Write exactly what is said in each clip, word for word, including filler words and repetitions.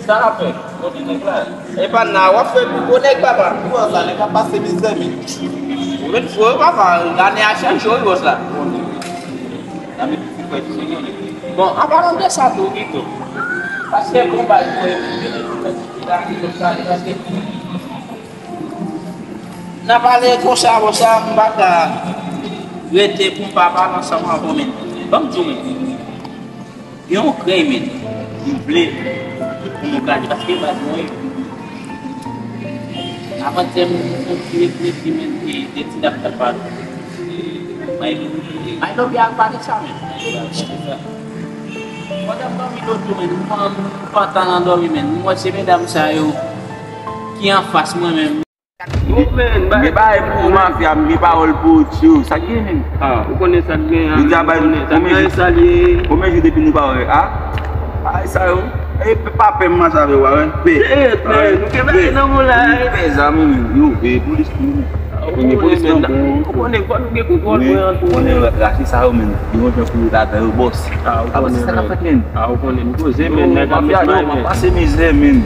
Sa la fè, kote nèg la? E pa nan, w ap fè pi gwo nèg, papa. Kouman sa, nèg ap pase mizè, men? Ou ret fò, papa, ane a chanje, w wè sa. Bon, an palan de sa tou, Vito, paske bon, bay mwen, paske nan pale konsa, konsa, m pa ka rete pou m pa pale ansanm avè w, men. Ban m di w, men. Gen yon krèy, men, m vle pou nou gade, paske baz mwen, avantyè, m fè yon ti reflechi, men, e de ti dam k ap pale. My Love, y al pale sa, men. Pandan m dòmi lòt jou, men, m pantan nan dòmi, men, m wè se medam sa yo ki anfas mwen, men. Yo, men, bay. M gen bagay pou ou, mafya, m gen pawòl pou ou, tchou. Sa k gen, men? Ah, ou konnen sa k gen, ah, ou konnen sa k gen, sa l ye. Konbyen jou depi nou pa wè, ah? Bagay sa yo. E pa pè m mache avè w, a wè. Pè. Sere, men, nou gen bagay nan mou la. Pè, zanmi, men. Yo, e polis tou, men. Ou konnen, men, ou konnen, fò nou gen kontwòl mwen an tou, men. Rache sa yo, men. Yo, yon jan pou yo ladan yo, bòs. Ah, ou konnen, men. Ah, ou konnen, m poze, men, nèg ap met may, men. Pase mizè, men.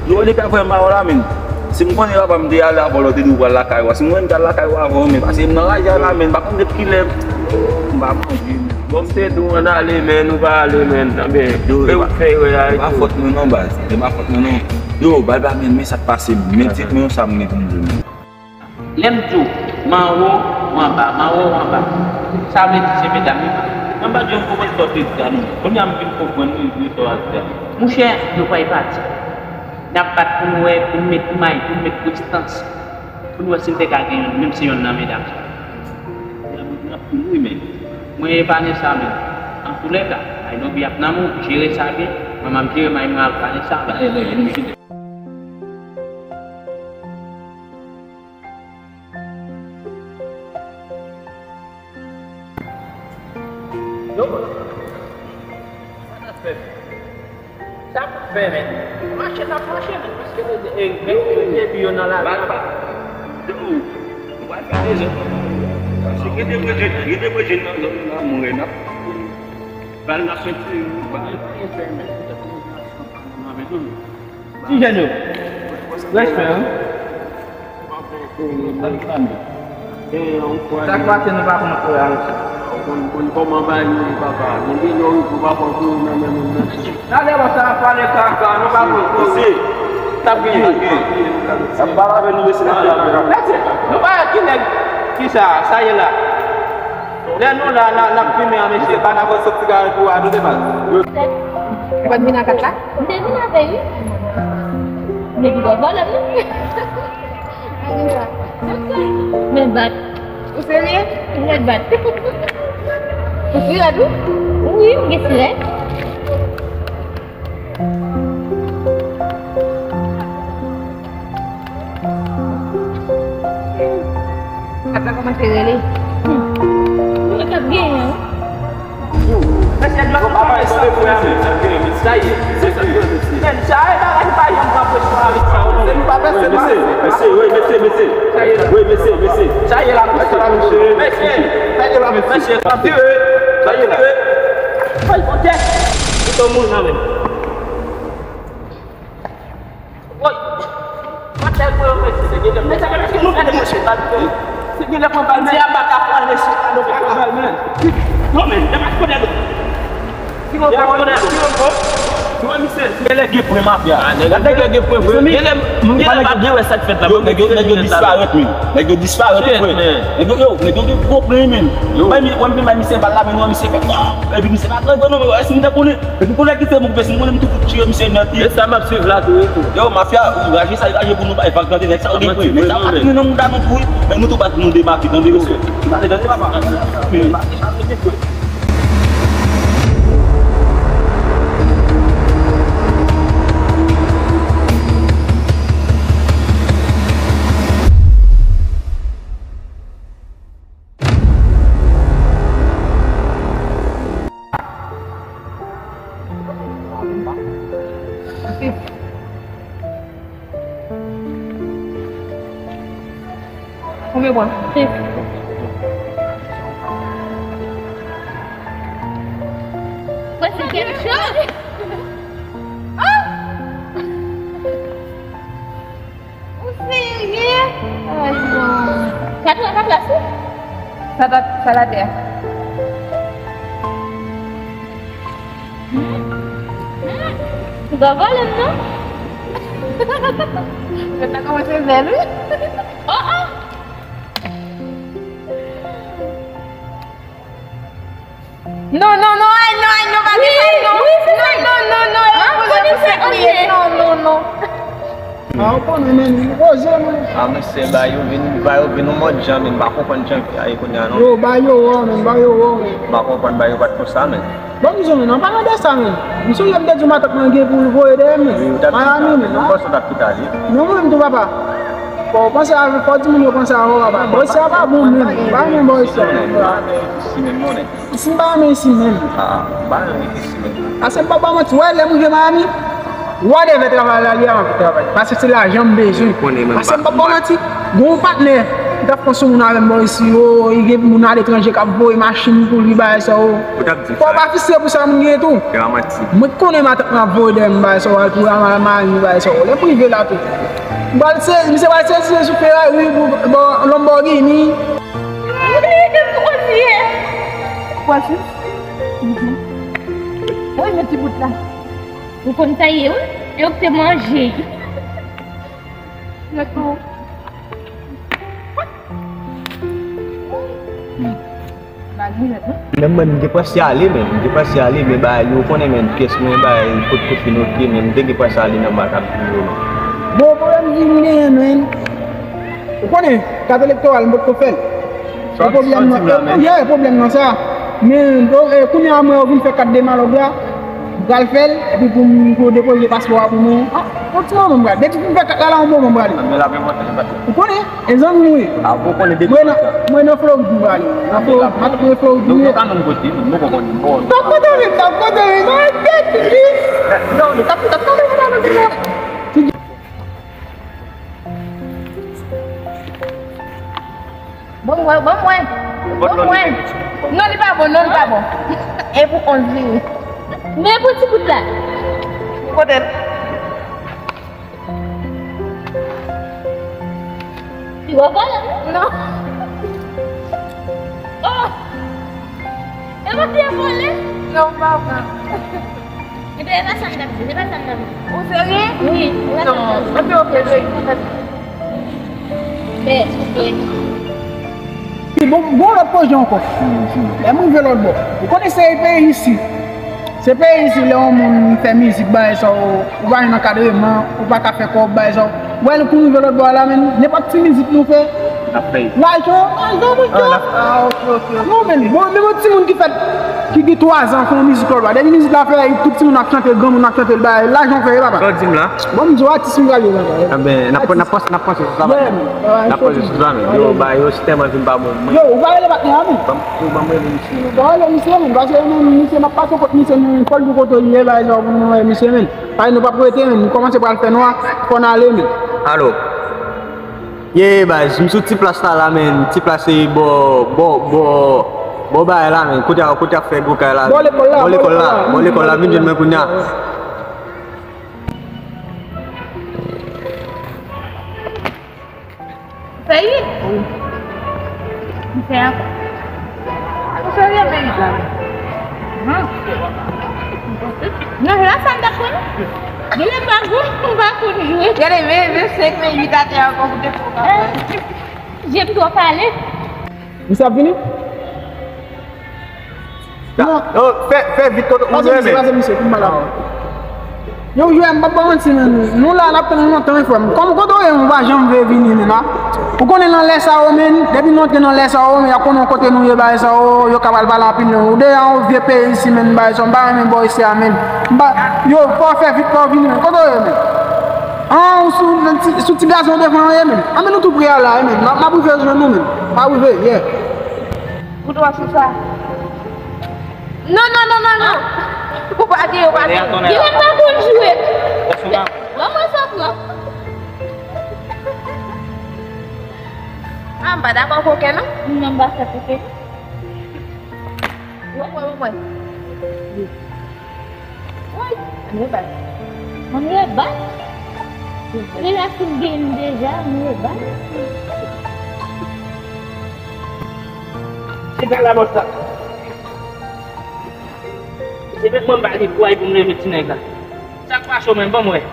Yo, nèg ap fè mal la, men. Si m konnen papa m te ale avè w, te di w pral lakay ou a. Si m konnen m t al lakay ou avè w, men, paske m nan raje a la, men, m pa konn depi kilè m pa manje, men. Bon, m te di w ann ale, men, ou pa ale, men. Anben, yo, e pa fòt mwen non, baz. E pa fòt mwen non. Yo, baz la, men, men sa k pase, men, men tit mwen, sa m gen pou m di, men. Lè m di w, m anwo, w anba, m anwo, w anba. Sa vle di se medam yo. Mwen pa t janm konprann sa w te di a non. Kounye a m vin konprann wi, wi, sa w ap di a. Monchè, yo pral pati. N ap bat pou n wè, pou n met may, pou n met rezistans. Pou n wè si n te ka gen youn, menm si youn nan medam sa. N ap, n ap tou wi, men. Mwen epanye sa, men. Antoulèka, Aydobi ap nan men w, jere sa byen. Mwen, m ap jere may mwen ak Vanessa. Yo, sa n ap fè? Sa pou fè, men? Mache n ap mache, men, paske, e, e, e, epi yo nan lari. Yo, nou pral fè dezòd. Paske gen de mwen jwenn, gen de mwen jwenn nan zòn nan, mwen n ap bal nan senti, bal. Ti jèn yo. Respè, wi. Sa k pase nou pa konn kouri a, mesye? Ou konn, konn kòman bagay yo ye, papa. Gen de lè ou papa kouri nan men moun nan. Talè bò sa ap pale kaka, nou pa konn kouri. Mesye, sa k genyen? Sa pale avè nou, mesye, n ap pale avè nou. Mesye, nou pa wè ki nèg ki sa, sa ye la. Lè nou la, n a, n ap fimen an, mesye, pa n ap sòti gade pou a, nou te pale. Ou pa t vin a kat la? M te vin avè l, wi. M te vin avè l, wi. Men bat. Ou serye? Mwen bat. Ou sirèt, wi? Wi, m gen sirèt. Kat la kòmanse rele. Hmm. Mwen t ap genyen, wi. Mesye, dlo pa bay sa pou mwen. Sa ye, se sa. Men, sa ye, bagay pa janm pran presyon avèk sa, wi. Se nou pa pèse mal. Mesye, mesye, wi, mesye, mesye. Sa ye la. Wi, mesye, mesye. Mesye, sa ye la, mesye. Mesye, sa ye la, mesye. Mesye, sa ye la. Ay, Bondye. Kite moun nan men. Woy! Mwen tèl mwen yo, mesye, se gen lè mwen. Mesye, mesye, nou gade mwen, se pa vre. Se gen lè mwen bal, men. Ti a pa ka pran, mesye, pa nou ka pran bal, men. Non, men, lè m ap konnen nou. Si mwen pran, si mwen pran. Si mwen, misye. Gen lè gen pwen mafya. Gen lè gen pwen vre. Gen lè, gen lè pa byen wè sa k fèt la. Yo, nèg yo, nèg yo disparèt, men. Nèg yo disparèt, frè. Nèg yo, yo, nèg yo gen gwo pwen, men. Yo. Mwen, mwen, mwen, misye bal la, men non, misye fè. Epi misye pa gran gran non, men, si m te konnen. Epi pou nèg ki fè m okipe, si m konnen m tou fout tire misye nèt, wi. E sa m ap swiv la tou, wi, tou. Yo, mafya, raje sa, raje pou nou bay vag, tande, nèg sa yo gen pwen. Nèg sa yo pa tounen nan mouda nou tou, wi. Men nou tou bat pou nou demake, tande, mesye. Tande, tande, papa. Konbyen pwen? Sis. Mwen se kèk chòk. Ay, non. Sa t nan plas ou? Sa t, sa t atè a. Ou pa vòlè m, non? Mwen ta kòmanse bèl, wi. Oh, oh! Non, non, non, ay, non, ay, non, pa gen sa, non. Wi, wi, se sa. Non, non, non, non, e pou, e pou sa k li ye. Non, non, non. Ah, ou konnen, men, poze, mwen. Ah, mesye, ba yo vin, ba yo vin yon mòd jan, men, m pa konprann jan ki a ye kounye a, non. Yo, ba yo wò, men, ba yo wò, men. M pa konprann, ba yo pa t konsa, men. Bon, m di w, men, an palan de sa, men. M sonje m te di w matant mwen gen pou l voye dèyè m, men. Wi, ou t ap di sa. Mayanmi, men, non, non. Ou panse w t ap kite ale? Non, mwen menm tou, papa. Fò w panse avèk, fò timoun yo panse avè w, papa. Bò isi a pa bon, men. Pa renmen bò isi a. Isi menm, non, nèg. Isi m pa renmen isi menm. Ah, m pa renmen isi menm. Paske m p ap ba w manti, wè, lè m rive Miami, whatever travay la, li a m ap travay. Paske se lajan m bezwen. Paske m p ap ba w manti, gen yon patnè ki t ap pran sou moun avè m bò isi, o, li gen moun aletranje k ap voye machin pou li, bagay sa, o. Fò w pa fistre pou sa moun gen tou. Mwen konnen matant mwen ap voye dèyè m, bagay sa, o, al pou Miami, bagay sa, o. Lè m rive la tou. M pral sezi, misye pral sezi sou Ferrari, pou, bon, Lamborghini. Wi, m konn ye. Ou pa sou? Mhm. Wi, men ti bout la. Ou konn sa ye, wi. Yo k te manje. Mèt ou. Bagay mèt, non? Men mwen, m te panse ale, men. M te panse ale, men bagay yo konnen, men, pyès mwen, bagay, kot, kot fin oke, men, m te gen panse ale nan makak yo, men. Bon, pwoblèm ki m genyen, men. Ou konnen, kat elektoral, m potko fè l. Sa w di m la, men. Yeah, pwoblèm nan sa. Men, bon, eh, kounye a mwen, yo vin fè kat demalòg la. M pral fè l, epi pou m, pou yo depoze paspò a pou mwen. Ah, yon ti moman m pral. Depi pou m fè kat la, la, yon moman m prale. Ah, men l ap enpòtan, enpòtan. Ou konnen? E zanmi m wi. Ah, ou konnen depi mwen nan, mwen nan Florid m prale. Nan Florid, m ap nan Florid. Nou, nou ka menm kote, nou, nou konn bon. T ap kontan vin, t ap kontan vin. Mwen tèt li. Non, li t ap, li t ap kontan vin nan Florid. Bon, mwen, bon, mwen. Bon, mwen. Non, li pa bon, non, li pa bon. E pou onz li ye. Men pou ti bout la. Kote l? Li wè vòlè, non? Non. Oh! E pa fè vòlè? Non, m pa pran. Ebyen, e pa sa m t ap di, e pa sa m t ap di. Ou serye? Wi, e pa sa m t ap di. Non, ok, ok, ok. Bèl, ok. Bon, bon, lòt pwojè ankò. Lè m rive lòt bò. Ou konnen se peyi isi. Se peyi isi, lè yon moun fè mizik, bagay sa, ou, ou pa jwenn ankadreman, ou pa ka fè kòb, bagay sa. Ou wè, kou m rive lòt bò a la, men, nenpòt ti mizik nou fè, lajan, lajan, mwen, ah, ok, ok, ok. Non, men, bon, menm yon timoun ki fèt, ki gen twa zan, fè yon mizik lòt bò a. Depi mizik la fè, tout timoun ap chante, granmoun ap chante, bagay, lajan fè, papa. Sa w di m la? Bon, m di w atis m pral ye, papa. Enben, n ap, n ap panse, n ap panse sou sa, papa. Yeah, man. N ap panse sou sa, men. Yo, bagay yo, si tèlman vin pa bon, mwen. Yo, ou pa rele patnè a, men. Ban m, ban m rele misye. Ban m rele misye, men, paske, men, misye, m ap pase kot misye, men, fò l di kote l ye, bagay sa, pou nou wè misye, men. Ay, nou p ap rete, men. Nou kòmanse pral fè nwa, fò n ale, men. Alo. Ye, baz, m sou ti plas la, la, men. Ti plas se bò, bò, bò, bò bagay la, men. Kote a, kote a fè gwo kay la. Bò lekòl la, bò lekòl la, bò lekòl la, vin jwenn mwen kounye a. Serye? Wi. M fè ankò. Ou serye, men? Hum. Non, la, sa m t ap konn. Gen lè m pa gou, m pa konn jwe. Gade, men, men senk, men uit atè ankò pou te fè w kapab. Eh, je m twò pale. Misye ap vini? Non. Yo, fè, fè vit, kote ou jwe, men. Pase misye, pase misye, pou m pale avè w. Yo, jwe, m p ap ba w manti, men. Nou la, n ap tann lontan, wi, frè m. Kòm kote w ye, ou pa janm vle vini, men, la. Ou konnen nan lè sa yo, men, depi nou antre nan lè sa yo, men, y ap konnen kote nou ye, bagay sa yo, yo ka pral pale anpil, men. Ou deja yon vye peyi isi, men, bagay sa, m pa renmen bò isi a, men. M pa, yo, fò w fè vit, fò w vini, men. Kote w ye, men? An, ou sou, sou ti, sou ti gazon devan an ye, men. An, men nou tou pre a la, ye, men. M ap, m ap rive jwenn nou, men. M ap rive, yeah. Ou dwe sou sa. Non, non, non, non, non. Ou pa gen, ou pa gen. Gen lè m pa konn jwe. Ban mwen sa pran. Ah, m pa dakò koken, non. Non, m pa fè koken. Mwen, mwen, mwen. Woy, ann rebat. Ann rebat? Deja fin gen deja, nou ba. Se gad la bòs la. Se met mwen ba li pway pou m leve ti nèg la. Sa k pase w menm, ban m wè.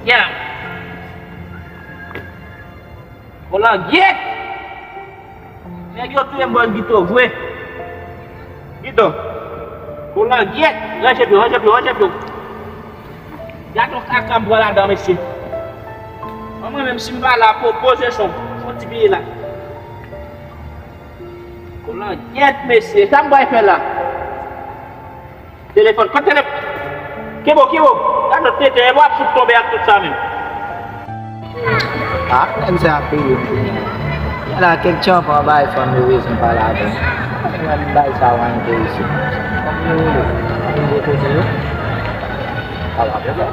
Ya. Kolangyèt! Nèg yo touye m bòs Gito vre. Gito. Kolangyèt! Ranje pye w, ranje pye w, ranje pye w. Gad yon kaka m pran ladan, mesye. An mwen menm, si m pa la, po, poze son, fon ti piye la. Kolangyèt, mesye, sa m pral fè la? Telefòn, kot telefòn? Kibo, kibo. Gad lòt tenten, e w ap fout tonbe ak tout sa menm. Ah, nèg sa ap peye m kounye a. Yal a kèk tchòpan bay fanm yo bezwen pale avè m. Mwen menm bay sa w a enterese m. Fanm yo rele. Fanm yo kote yo. Sa va fè sa.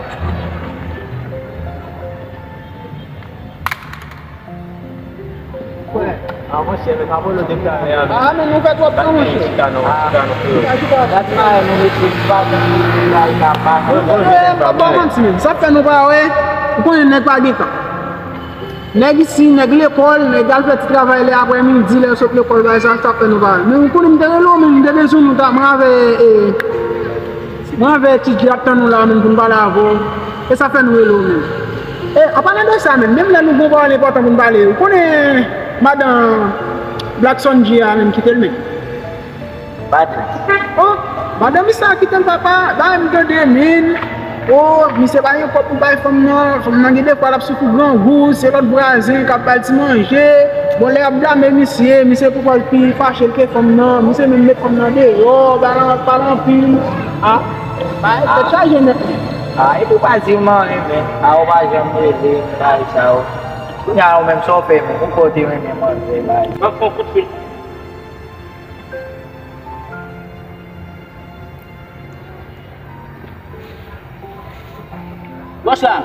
Frè, avanse, men pa vòlò deklare a. Ah, men nou fè twòp tan, monchè. Chita non, chita non, frè. Chita, chita. Dat mare nou mete bak, bay kapa. Ou konnen, pa ba manti, men sa fè nou pa wè. Ou konnen nèg pa gen tan. Nèg isi, nèg lekòl, nèg al fè ti travay lè aprèmidi, lè yo sot lekòl, bagay sa, sa fè nou pa wè. Men ou konnen m te rele w, men m te bezwen nou ta, mwen avè, e, Mwen avè Ti Djay ap tann ou la menm pou n pale avè w. E sa fè nou rele w menm. E, an palan de sa menm, menm lè nou gon pawòl enpòtan pou n pale, ou konnen madan Blackson Djay a menm kite l menm. Madan. Oh, madan misye a kite l papa, la m tande menm. Oh, misye pa gen kòb pou bay fanm nan, fanm nan gen defwa l ap soufri grangou, se lòt vwazen k ap ba l ti manje. Bon, lè y ap blame misye, misye pou kòl pi fache l ke fanm nan, misye menm met fanm nan deyò, ba l an, pale anpil. Ah, bay tèt chaje nèt li. Ah, epi w pa di m anyen, men. Ah, ou pa janm rele m, bay sa yo. Kounye a, ou menm, sa w fè, men. Ou kote renmen manzè, bay. M ap fè yon kout fil. Bòs la.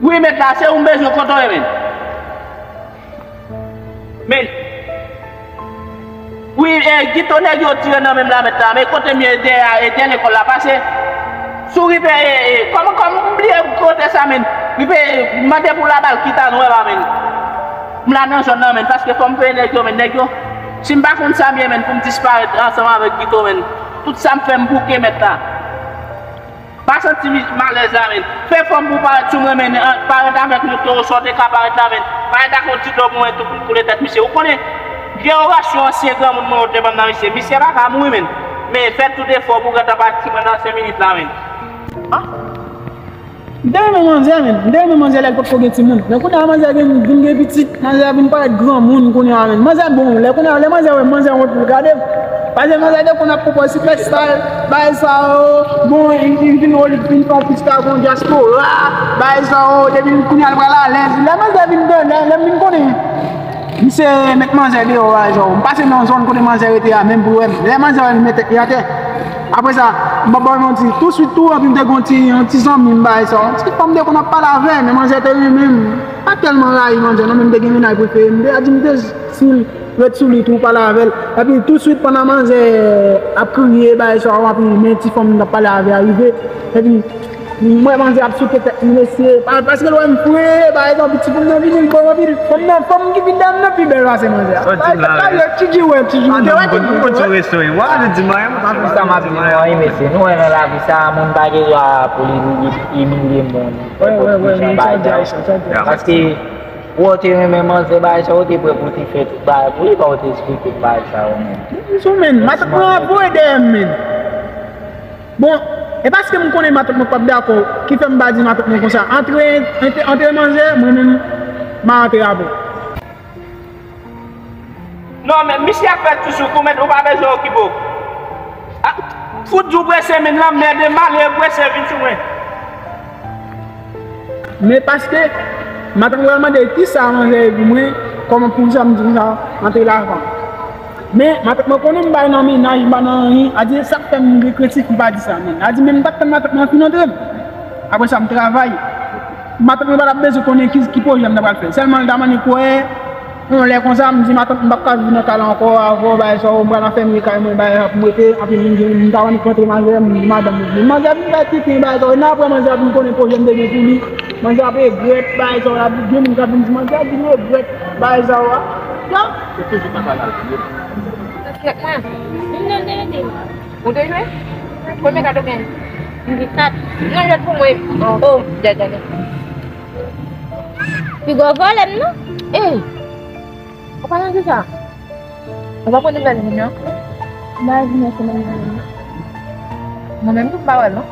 Wi, mèt la, se ou m bezwen, kote w ye, men? Men. Wi, e, Gito nèg yo tire nan men m la, mèt la, men kote m ye dèyè a, e dèyè lekòl la, pase. Si w rive, e, e, kòman, kòman m bliye kote sa, men? Rive, mande pou Labal Kita, nou wè pa, men. M la nan zòn nan, men, paske fò m peye nèg yo, men, nèg yo. Si m pa konn sa m ye, men, pou m disparèt ansanm avèk Gito, men. Tout sa m fè, m bouke, mèt la. Pa santi mi-, malèz la, men. Fè fòm pou w parèt sou mwen, men, an, parèt avèk nou, tou, sa w te ka parèt la, men. Parèt ak yon ti dlo pou mwen tou, pou m koule tèt misye. Ou konnen, vye orasyon ansyen granmoun mwen yo te ban m nan misye. Misye pa ka mouri, men. Men, fè tout efò pou w gentan pati mwen nan senk minit la, men. Ah? M te renmen manzè, men. M te renmen manzè lè l potko gen timoun. Men kounye a, manzè gen, vin gen pitit. Manzè vin parèt granmoun kounye a, men. Manzè bon, lè kounye a, lè manzè wè m, manzè wont pou l gade m. Paske manzè te konn ap pwopoze sipèstar, bagay sa yo, bon, li, li vin wo, li vin fè yon pitit ak yon dyaspora, bagay sa yo, depi kounye a l pral alèz. Lè manzè vin grann, lè, lè m vin konnen, misye met manzè deyò, bagay sa yo. M pase nan yon zòn kote manzè rete a, menm pou wè m. Lè manzè wè m, li met tèt li atè. Apre sa, m ap ba w manti, touswit tou, anpi m te gen yon ti, yon ti zanmi m, bagay sa yo. Yon ti fanm te konn ap pale avè l, men manzè te renmen m. Pa tèlman rayi manzè, non, men m te gen mennaj prefere m. M te di, m te sou l, ret sou li tou, pale avè l. Epi touswit, pandan manzè ap kriye, bagay sa yo, epi men ti fanm nan ap pale avè a rive. Epi, m wè manzè ap souke tèt li, mesye. Pa, paske l wè m fre, bagay sa, epi ti fanm nan vini, l bon, epi fanm nan, fanm ki vin dèyè m nan pi bèl pase manzè a. Sa w di la, wi. Ti djay, wè, ti djay. Ou te wè ti djay, ou te wè. Sa m ap di nou, anyen, mesye. Nou wè nan lavi sa, moun pa gen dwa pou li imilye moun. Wè, wè, wè, men sa w di a, sa w di a. Paske, ou te renmen manzè, bagay sa, ou te prè pou te fè tout bagay pou li, pa ou te eksplike bagay sa yo menm. M sou menm, matant mwen ap voye dèyè m, menm. Bon, e paske m konnen matant mwen p ap dakò, ki fè m pa di matant mwen konsa. Antre, antre, antre manzè, mwen menm, m a antre avè w. Non, men misye ap fè ti sou kou, men ou pa bezwen okipe w. Ah, fout di w prese, men lanmède, malere prese vin sou mwen. Men paske, matant mwen pral mande kisa manzè ye pou mwen, kòman pou sa m di konsa, antre lavan. Men, matant mwen konnen m pa nan mennaj, m pa nan anyen, a di sa k fè m gen krentif, m pa di sa, men. A di, men m pa t tann matant mwen fin antre m. Apre sa, m travay. Matant mwen pa t ap bezwen konnen ki, ki pwojè m ta pral fè. Sèlman l ta mande kwè, Yon lè konsa, m di matant m p ap ka viv nan kay la ankò, avè w, bagay sa yo, m pral anfèmen kay mwen, bagay ap m rete, anpi m di m ta annik rantre manzè, m di madanm m di manzè vin bay tenten, bagay sa yo, nan apre manzè ap vin konnen pwojè m te gen pou li, manzè ap regrèt, bagay sa yo, ap gen moun k ap vin di manzè vin regrèt, bagay sa yo, ya. Se toujou sa k al vini. Kèt mwen, m nan te rete. Ou te jwe? Konbyen kat ou gen? M gen kat. Non, jwèt pou mwen. Oh, dèdè. Pi gwo vòlè m non. Ey! Ou pa nan kisa? Ou pa pran nouvèl Junior? M pa Junior se menm nan. Mwen menm tou m pa wè l non.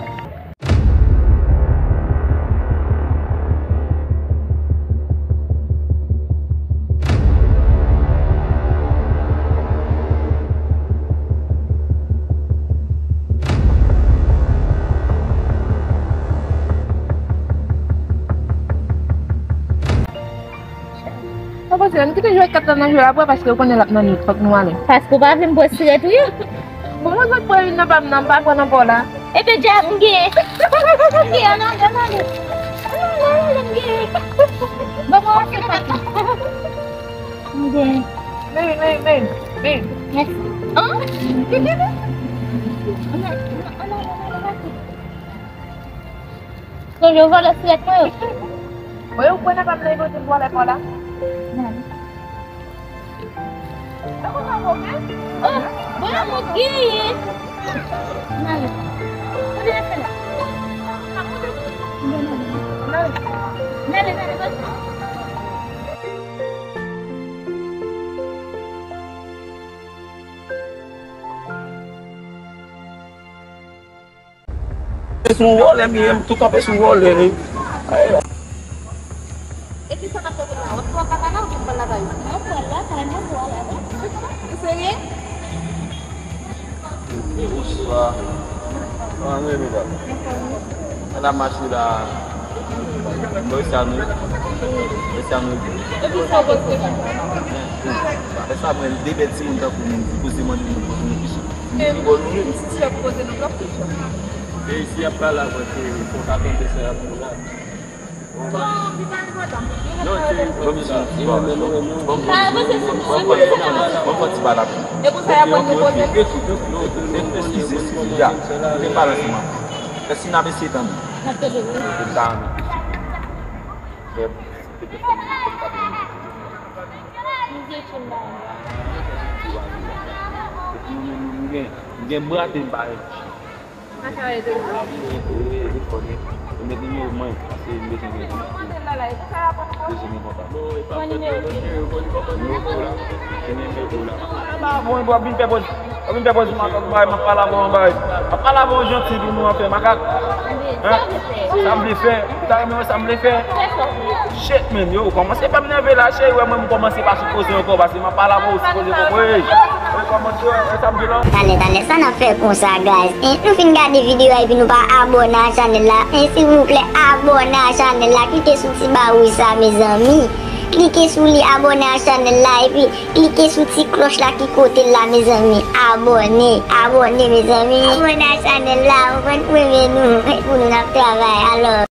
Mwen panse, ann kite jwèt kat la nan jwe apre, paske ou konnen l ap nan nwit, fòk nou ale. Paske ou pa vle m pran sirèt ou ye? Bon, mwen sot pran youn nan pa m nan, m pa pran nan pa w la. Ebyen, dja m gen. Ok, ann ale, ann ale. Ann ale, ann ale, m gen. Bon, mwen, ok, papi. M gen. Men, men, men, men. Mèsi. Oh! Ann ale, ann ale, ann ale, ann ale. Sonje w vòlè sirèt mwen yo. Mwen yo pran nan pa m nan, yo te vòlè pa w la. Nan. Sa konsa, bon, men? Oh, bon, mwen genyen. Nan. Kote l ap fè la? Nan. Nan, nan, nan, nan. Se yon vòlè m ye, m tou kanpe sou vòlè. E kisa n ap fè kounye a? W ap pran kaka la oubyen w pral lakay ou? Mwen pral lakay mwen pou al avè w. Ou serye? Bonswa. Kòman nou ye medam? Ann ap mache la. Bon, sa nou. Bon, sa nou. Epi sa w poste? Apre sa, mwen de bèl timoun tankou nou, pou se mande nou pou nou kisa. Li bon nou menm. Si ti ap poze nou lòt kesyon. E si y ap pale avèk, e, fò w ka tande sa y ap di w la. Non, se, ban m di, ban m fè ti pale avè w. E pou sa y ap pran nou poze. Eskize, eskize, ya. Te pale ansanm avè w. Èske n ap eseye tande? N ap tande, wi. M ta renmen. Fè, fè, fè, fè, fè, fè, fè. M gen, m gen brate m pa rete. Mwen met nimewo mwen, paske m bezwen gen, bezwen gen kontak. Nimewo pou w la. Nimewo pou w la. Bon, w ap vin fè pòz, w ap vin fè pòz makak, bay, m ap pale avè w, bay. M ap pale avè w janti pou nou anfè makak. Hein? Sa m vle fè? Ou ta renmen wè sa m vle fè? Shit, man, yo, kòmanse fè m nève la, cheri, wè mwen, m kòmanse pa sipoze ankò, paske m ap pale avè w, sipoze konprann. Ey, ey, kòmanse, wè, wè sa m di la. Talè, talè, sa n ap fè konsa, guys? Hein, nou fin gade videyo a epi nou pa abòne a chanèl la. Hein, silvouplè, abòne a chanèl la. Klike sou ti ba wouj sa, mezanmi. Klike sou li, abòne a chanèl la, epi klike sou ti klòch la ki kote l la, mezanmi. Abòne, abòne, mezanmi. Abòne a chanèl la, ou konn, pou renmen nou, pou nou n ap travay. Alò.